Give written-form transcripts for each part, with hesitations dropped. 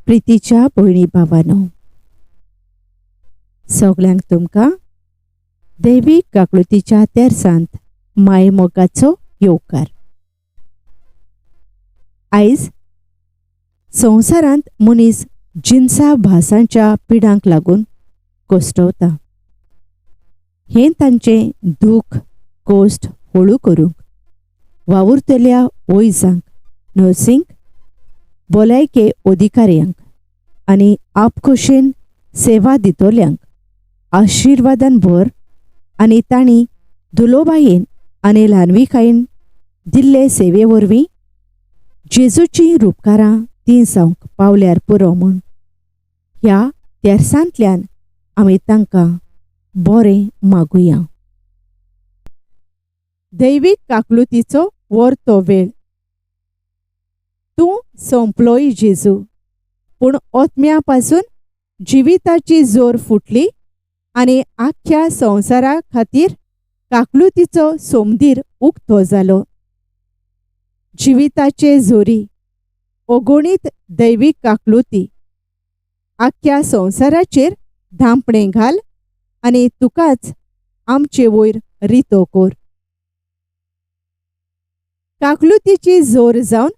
प्रितीच्या भयणी भावानो, सगल्यांक तुमकां दैवीक काकळुतीच्या तेरसांत मायेमोगाचो येवकार. आयज संवसारांत मनीस जिनसा भासांच्या पिडांक लागून कोश्टवता. हें तांचें दूख कोश्ट हळू करूंक वावुरतल्या वैजांक, नर्सींक, भलायके अधिकाऱ्यांक आनी आपखोशेन सेवा दितल्यांक आशिर्वादान भर आनी तांणी दुलोबायेन आनी ल्हानविकायेन दिल्ले सेवे वरवीं जेजूचीं रुपकारां तीं जावंक पावल्यार पुरो म्हूण ह्या तेरसांतल्यान आमी तांकां बरें मागुया. दैवीक काकलुतीचो वर्तो वेळ. तूं सोंपलोय जेजू, पूण ओतम्या पासून जिविताची जोर फुटली आनी आख्ख्या संवसारा खातीर काकलुतीचो सोमदीर उक्तो जालो. जिविताचे जोरी अगणीत दैवीक काकलुती आख्ख्या संवसाराचेर धांपणें घाल आनी तुकाच आमचे वयर रितो कर. काकलुतीची जोर जावन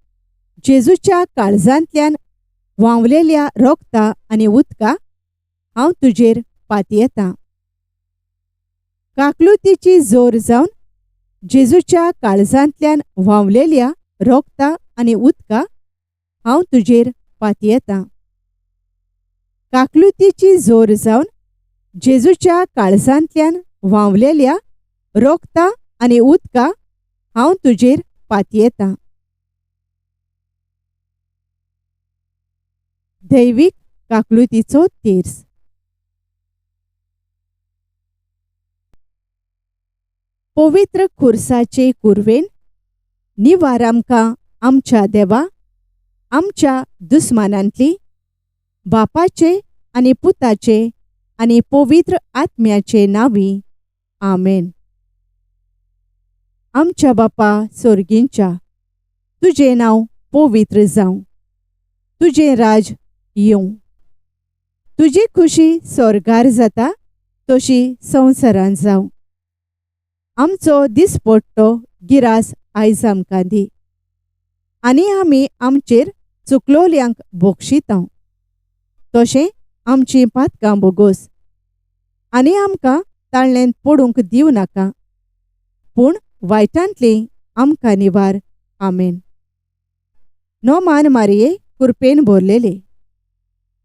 जेजूच्या काळजांतल्यान व्हांवलेल्या रोगता आनी उदका हांव तुजेर पातयेतां. काकलुतीची जोर जावन जेजूच्या काळजांतल्यान व्हांवलेल्या रोगता आनी उदका हांव तुजेर पातयेतां. काकलुतीची जोर जावन जेजूच्या काळजांतल्यान व्हांवलेल्या रोगता आनी उदका हांव तुजेर पातयेतां. दैवीक काकलुतीचो तेर्स. पवित्र खुर्साचे कुरवेन निवार आमकां आमच्या देवा, आमच्या दुस्मानांतली, बापाचे आनी पुताचे आनी पवित्र आत्म्याचे नांवी. आमेन. आमच्या बापा सोर्गींच्या, तुजें नांव पवित्र जावं, तुजें राज येवं, तुजी खुशी स्वर्गार जाता तशी संवसारांत जावं. आमचो दिसपट्टो गिरास आयज आमकां दी आनी आमी आमचेर चुकलोल्यांक बोक्षितांव तशें आमचीं पातकां बोगोस आनी आमकां ताळ्ळेंत पडूंक दिवं नाका, पूण वायटांतली आमकां निवार. आमेन. नोमान मारये कुरपेन भरलेले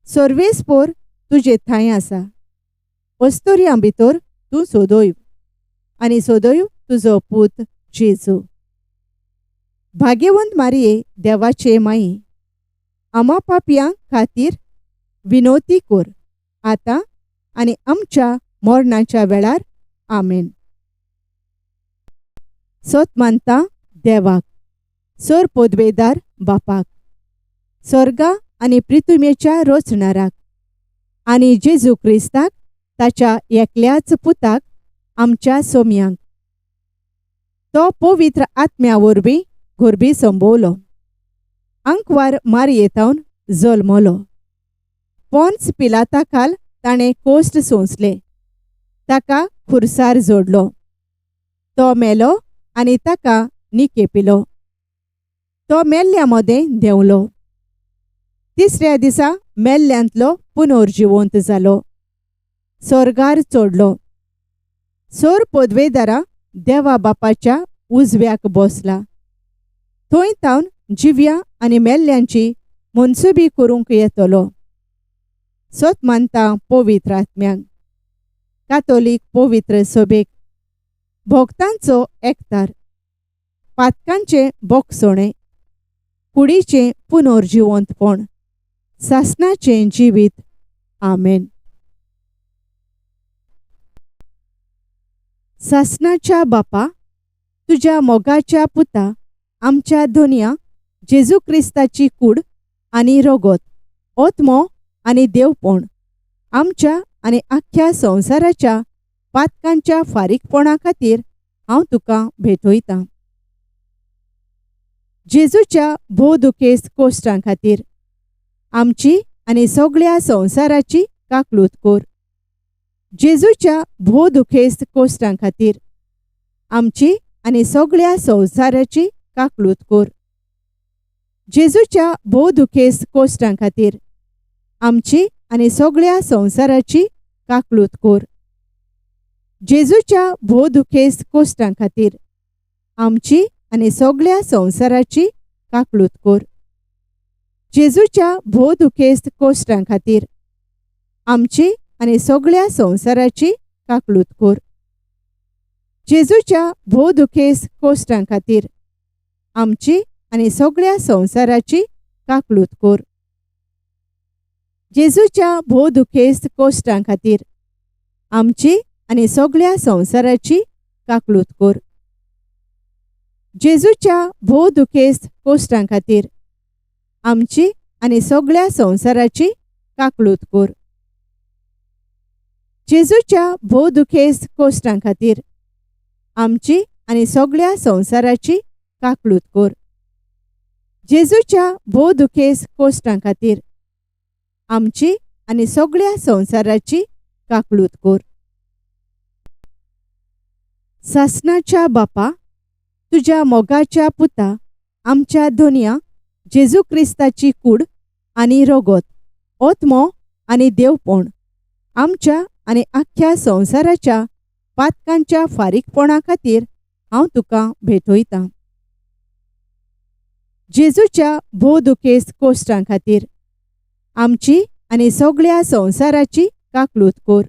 सर्वेस्पोर तुजे थांय आसा. अस्तुऱ्यां भितर तूं सोदोय आनी सोदोय तुजो पूत जेजू. भाग्यवंत मारये देवाचे माई, आमा पापयां खातीर विनोती कर आतां आनी आमच्या मरणाच्या वेळार. आमेन. सत मानता देवाक, सर पदवेदार बापाक, स्वर्गा आनी प्रितुमेच्या रचणाराक आनी जेजू क्रिस्ताक ताच्या एकल्याच पुताक आमच्या सोम्यांक, तो पवित्र आत्म्या वरवीं गोरबी संभवलो, आंकवार मारयेतावन जल्मलो, पोन्स पिलाता खाल ताणें कोश्ट सोंसले, ताका खुर्सार जोडलो, तो मेलो आनी ताका निकेपिलो, तो मेल्ल्या मदें देंवलो, तिसऱ्या दिसा मेल्ल्यांतलो पुनर्जिवंत जालो, स्वर्गार चडलो, सोर पदवेदारा देवा बापाच्या उजव्याक बसला, थंय तावन जिव्या आनी मेल्ल्यांची मनसुबी करूंक येतलो. सत मानता पवित्र आत्म्यांक, कातोलीक पवित्र सभेक, भोक्तांचो एकतार, पातकांचें बोगसणें, कुडीचें पुनर्जिवंतपण, सासणाचें जिवीत. आमेन. सासणाच्या बापा, तुज्या मोगाच्या पुता आमच्या दोनया जेजू क्रिस्ताची कूड आनी रगत, ओत्मो आनी देवपण आमच्या आनी आख्ख्या संवसाराच्या पातकांच्या फारीकपणा खातीर हांव तुका भेटयतां. जेजूच्या भोव दुखेस्त कोश्टां खातीर आमची आनी सगळ्या संवसाराची काकलूत कोर. जेजूच्या भोव दुखेस्त कोश्टां खातीर आमची आनी सगळ्या संवसाराची काकलूत कोर. जेजूच्या भोव दुखेस्त कोश्टां खातीर आमची आनी सगळ्या संवसाराची काकलूत कोर. जेजूच्या भोव दुखेस्त कोश्टां खातीर आमची आनी सगळ्या संवसाराची काकलूत कोर. जेजूच्या भोव दुखेस्त कोश्टां खातीर आमची आनी सगळ्या संवसाराची काकलूत कोर. जेजूच्या भोव दुखेस्त कोश्टां खातीर आमची आनी सगळ्या संवसाराची काकलूत कोर. जेजूच्या भोव दुखेस्त कोश्टां खातीर आमची आनी सगळ्या संवसाराची काकलूत कोर. जेजूच्या भोव दुखेस्त कोश्टां खातीर आमची आनी सगळ्या संवसाराची काकलूत कोर. जेजूच्या भोव दुखेस्त कोश्टां खातीर आमची आनी सगळ्या संवसाराची काकलूत कोर. जेजूच्या भोव दुखेस्त कोश्टां खातीर आमची आनी सगळ्या संवसाराची काकलूत कोर. सासणाच्या बापा, तुज्या मोगाच्या पुता आमच्या धोनया जेजू क्रिस्ताची कूड आनी रोगोत, ओत्मो आनी देवपण आमच्या आनी आख्ख्या संवसाराच्या पातकांच्या फारीकपणा खातीर हांव तुका भेटयतां. जेजूच्या भोव दुखेस्त कोश्टां खातीर आमची आनी सगळ्या संवसाराची काकलूत कोर.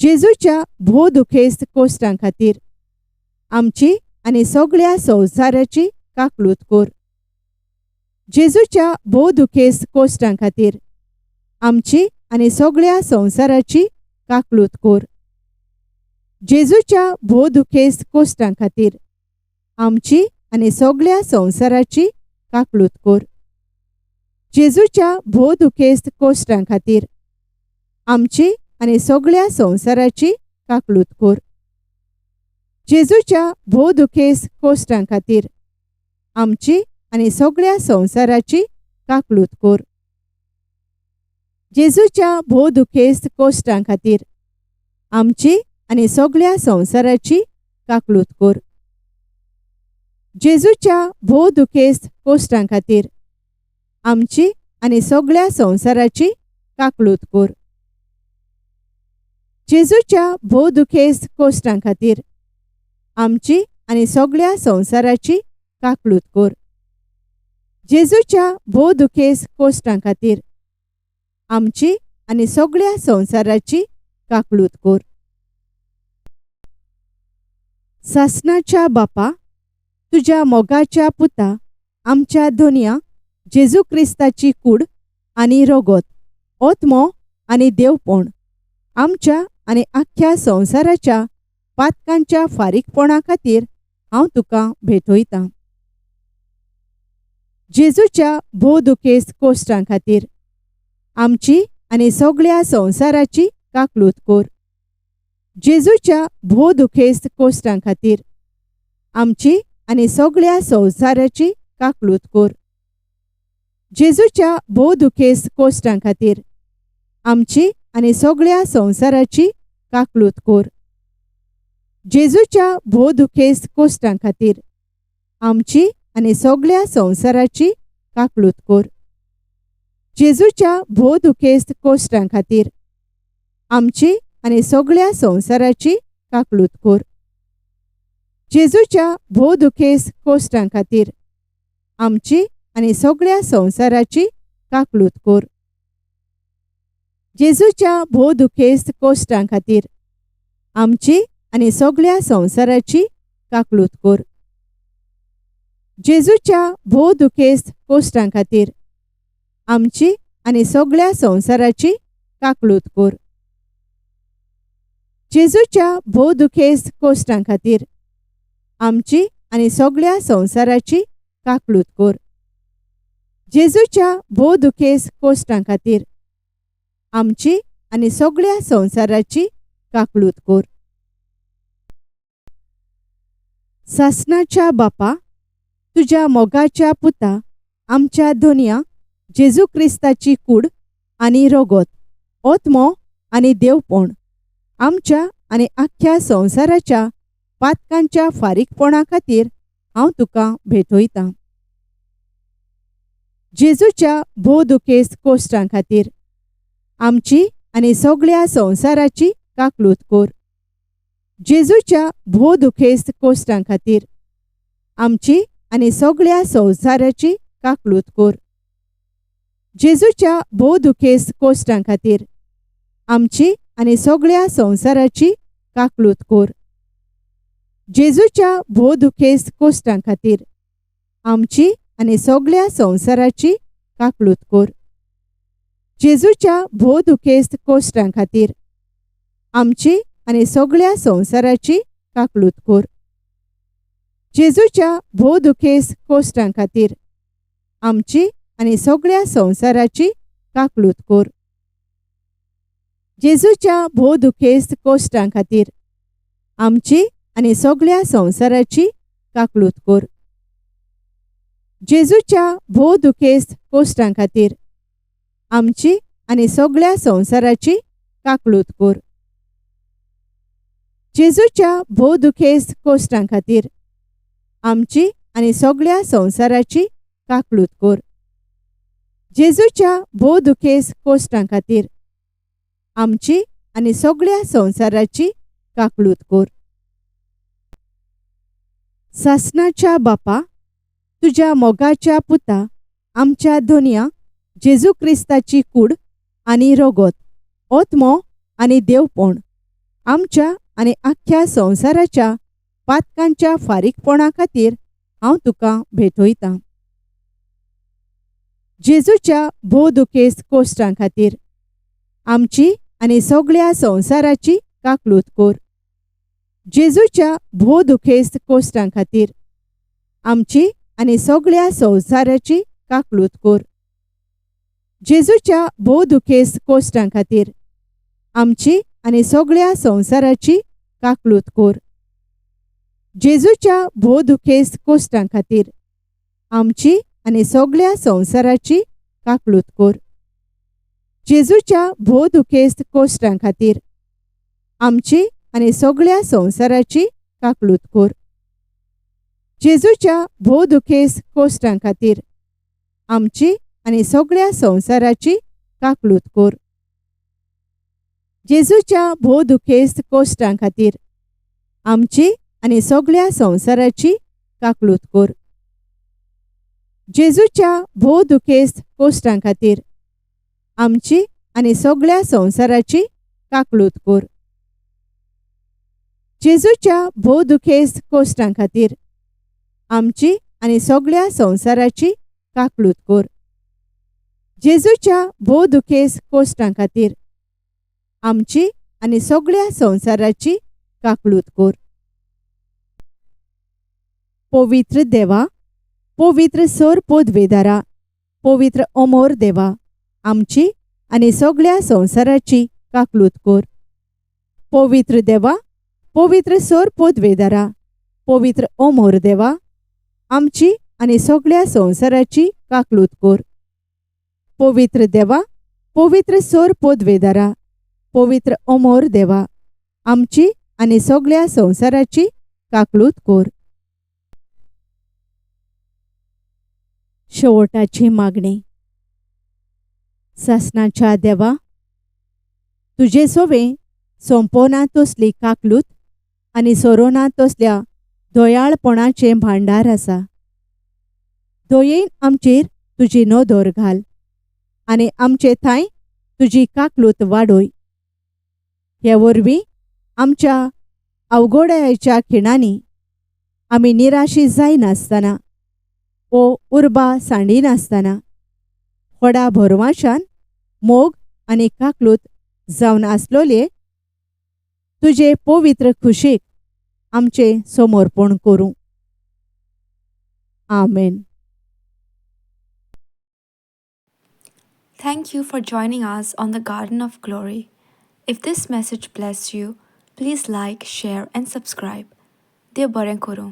जेजूच्या भोव दुखेस्त कोश्टां खातीर आमची आनी सगळ्या संवसाराची काकलूत कोर. जेजूच्या भोव दुखेस्त कोश्टां खातीर आमची आनी सगळ्या संवसाराची काकलूत कोर. जेजूच्या भोव दुखेस्त कोश्टां खातीर आमची आनी सगळ्या संवसाराची काकलूत कोर. जेजूच्या भोव दुखेस्त कोश्टां खातीर आमची आनी सगळ्या संवसाराची काकलूत कोर. जेजूच्या भोव दुखेस्त कोश्टां खातीर आमची आनी सगळ्या संवसाराची काकलूत कोर. जेजूच्या भोव दुखेस्त कोश्टां खातीर आमची आनी सगळ्या संवसाराची काकलूत कोर. जेजूच्या भोव दुखेस्त कोश्टां खातीर आमची आनी सगळ्या संवसाराची काकलूत कोर. जेजूच्या भोव दुखेस्त कोश्टां खातीर आमची आनी सगळ्या संवसाराची काकलूत कोर. जेजूच्या भोव दुखेस्त कोश्टां खातीर आमची आनी सगळ्या संवसाराची काकलूत कोर. सासणाच्या बापा, तुज्या मोगाच्या पुता आमच्या धोनया जेजू क्रिस्ताची कूड आनी रोगोत, ओत्मो आनी देवपण आमच्या आनी आख्ख्या संवसाराच्या पातकांच्या फारीकपणा खातीर हांव तुका भेटयतां. जेजूच्या भोव दुखेस्त कोश्टां खातीर आमची आनी सगळ्या संवसाराची काकलूत कोर. जेजूच्या भोव दुखेस्त कोश्टां खातीर आमची आनी सगळ्या संवसाराची काकलूत कोर. जेजूच्या भोव दुखेस्त कोश्टां खातीर आमची आनी सगळ्या संवसाराची काकलूत कोर. जेजूच्या भोव दुखेस्त कोश्टां खातीर आमची आनी सगळ्या संवसाराची काकलूत कोर. जेजूच्या भोव दुखेस्त कोश्टां खातीर आमची आनी सगळ्या संवसाराची काकलूत कोर. जेजूच्या भोव दुखेस्त कोश्टां खातीर आमची आनी सगळ्या संवसाराची काकलूत कोर. जेजूच्या भोव दुखेस्त कोश्टां खातीर आमची आनी सगळ्या संवसाराची काकलूत कोर. जेजूच्या भोव दुखेस्त कोश्टां खातीर आमची आनी सगळ्या संवसाराची काकलूत कोर. जेजूच्या भोव दुखेस्त कोश्टां खातीर आमची आनी सगळ्या संवसाराची काकलूत कोर. जेजूच्या भोव दुखेस्त कोश्टां खातीर आमची आनी सगळ्या संवसाराची काकलूत कोर. सासणाच्या बापा, तुज्या मोगाच्या पुता आमच्या धोनया जेजू क्रिस्ताची कूड आनी रगत, आत्मो आनी देवपण आमच्या आनी आख्ख्या संवसाराच्या पातकांच्या फारीकपणा खातीर हांव तुका भेटयतां. जेजूच्या भोव दुखेस्त कोश्टां खातीर आमची आनी सगळ्या संवसाराची काकलूत कर. जेजूच्या भोव दुखेस्त कोश्टां खातीर आमची आनी सगळ्या संवसाराची काकलूत कर. जेजूच्या भोव दुखेस्त कोश्टां खातीर आमची आनी सगळ्या संवसाराची काकलूत कर. जेजूच्या भोव दुखेस्त कोश्टां खातीर आमची आनी सगळ्या संवसाराची काकलूत कर. जेजूच्या भोव दुखेस्त कोश्टां खातीर आमची आनी सगळ्या संवसाराची काकलूत कर. जेजूच्या भोव दुखेस्त कोश्टां खातीर आमची आनी सगळ्या संवसाराची काकलूत कर. जेजूच्या भोव दुखेस्त कोश्टां खातीर आमची आनी सगळ्या संवसाराची काकलूत कर. जेजूच्या भोव दुखेस्त कोश्टां खातीर आमची आनी सगळ्या संवसाराची काकलूत कर. जेजूच्या भोव दुखेस्त कोश्टां खातीर आमची आनी सगळ्या संवसाराची काकलूत कर. जेजूच्या भोव दुखेस्त कोश्टां खातीर आमची आनी सगळ्या संवसाराची काकलूत कर. सासणाच्या बापा, तुज्या मोगाच्या पुता आमच्या धोनया जेजू क्रिस्ताची कूड आनी रगत, आत्मो आनी देवपण आमच्या आनी आख्ख्या संवसाराच्या पातकांच्या फारीकपणा खातीर हांव तुका भेटयतां. जेजूच्या भोव दुखेस्त कोश्टां खातीर आमची आनी सगळ्या संवसाराची काकलूत कर. जेजूच्या भोव दुखेस्त कोश्टां खातीर आमची आनी सगळ्या संवसाराची काकलूत कर. जेजूच्या भोव दुखेस्त कोश्टां खातीर आमची आनी सगळ्या संवसाराची काकलूत कर. जेजूच्या भोव दुखेस्त कोश्टां खातीर आमची आनी सगळ्या संवसाराची काकलूत कर. जेजूच्या भोव दुखेस्त कोश्टां खातीर आमची आनी सगळ्या संवसाराची काकलूत कर. जेजूच्या भोव दुखेस्त कोश्टां खातीर आमची आनी सगळ्या संवसाराची काकलूत कर. जेजूच्या भोव दुखेस्त कोश्टां खातीर आमची आनी सगळ्या संवसाराची काकलूत कर. जेजूच्या भोव दुखेस्त कोश्टां खातीर आमची आनी सगळ्या संवसाराची काकलूत कर. जेजूच्या भोव दुखेस्त कोश्टां खातीर आमची आनी सगळ्या संवसाराची काकलूत कर. जेजूच्या भोव दुखेस्त कोश्टां खातीर आमची आनी सगळ्या संवसाराची काकलूत कर. पवित्र देवा, पवित्र सर पदवेदारा, पवित्र अमर देवा, आमची आनी सगळ्या संवसाराची काकलूत कर. पवित्र देवा, पवित्र सर पदवेदारा, पवित्र अमर देवा, आमची आनी सगळ्या संवसाराची काकलूत कर. पवित्र देवा, पवित्र सर पदवेदारा, पवित्र अमर देवा, आमची आनी सगळ्या संवसाराची काकलूत कर. शेवटाची मागणी. सासणाच्या देवा, तुजे सोवे सोंपोना तसली काकलूत आनी सोरोना तसल्या दयाळपणाचें भांडार आसा. दयेन आमचेर तुजी नदर घाल आनी आमचे थांय तुजी काकलूत वाडय. हे वरवीं आमच्या अवघडायेच्या खिणांनी आमी निराशी जायनासतना वो उर्बा सांडिनासतना व्हडा भरवाशान मोग आनी काकलूत जावन आसलोले तुजे पवित्र खुशेक आमचें समर्पण करूं. आमेन. Thank you for joining us on the Garden of Glory. If this message blessed you, please like, share, and subscribe. देव बरें करूं.